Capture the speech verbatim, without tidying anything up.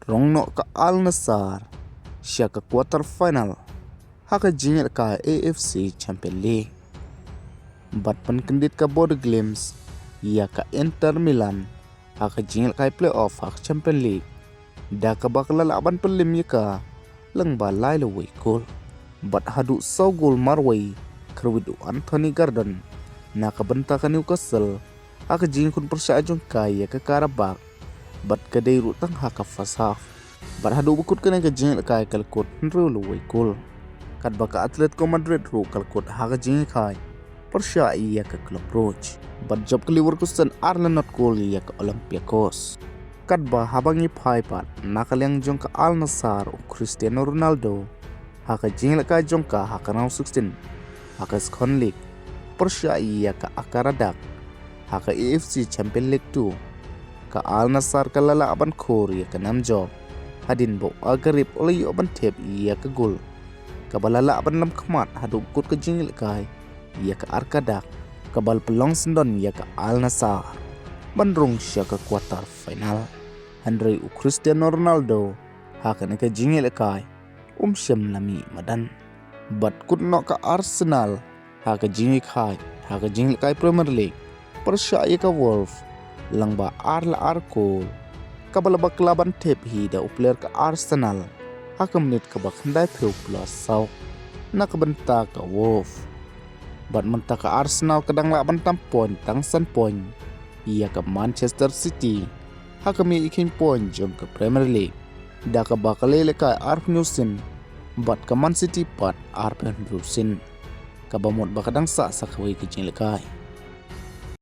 Rung noh ka Al Nassr sha ka quarter final ha ka jingïalehkai A F C Champion League. Bad pynkyndit ka Bodo Glimt ïa ka Inter Milan ha ka jingïalehkai playoff ha ka Champion League, da kaba ka la lah ban pynlem ïa ka lyngba lai lawei kol. Bad haduh saw gol marwei khyrwit u Anthony Gordon na ka bynta ka Newcastle ha ka jingkhun pyrshah jong ka ïa ka Karabakh, bad ka dei ruh tang ha ka first half. Bad haduh ba kut kane ka jingïalehkai ka la kut hynriew lawei kol. Katba ka Atletico Madrid ruh ka la kut ha ka jingïalehkai pyrshah ïa ka Club Brugge. Bad jop ka Leverkusen ar la nod kol ïa ka Olympiacos. Katba haba ngi phai pat na ka liang jong ka Al Nassr, u Cristiano Ronaldo ha ka jingïalehkai jong ka ha ka round sixteen ha ka Second League pyrshah ïa ka Akaradak ha ka A F C Champion League two, ka Al Nassr ka la lah ban khur ïa ka nam jop hadien ba u Agharib u la ïoh ban thep ïa ka gol, kaba la lah ban lam khmat haduh ba kut ka jingïalehkai ïa ka Arkadaga, kaba la pynlong syndon ïa ka Al Nassr ban rung sha ka quarter final. Hynrei u Cristiano Ronaldo ha kane ka jingïalehkai um shym la mih madan. Bad kut noh ka Arsenal ha ka jingïalehkai, ha ka jingïalehkai Premier League pyrshah ïa ka Wolves lyngba ar la ar kol, kaba la bakla ban thep hi da u player ka Arsenal ha ka minit kaba khyndaiphew plus saw na ka bynta ka Wolves. Bad mynta ka Arsenal ka dang lah ban tam point tang san point ïa ka Manchester City ha ka mih ïa ka point jong ka Premier League, da kaba ka la ïalehkai arphew sien bad ka Man City pat arphew hynriew sien, kaba mut ba ka dang sah sa kawei ka jingïalehkai.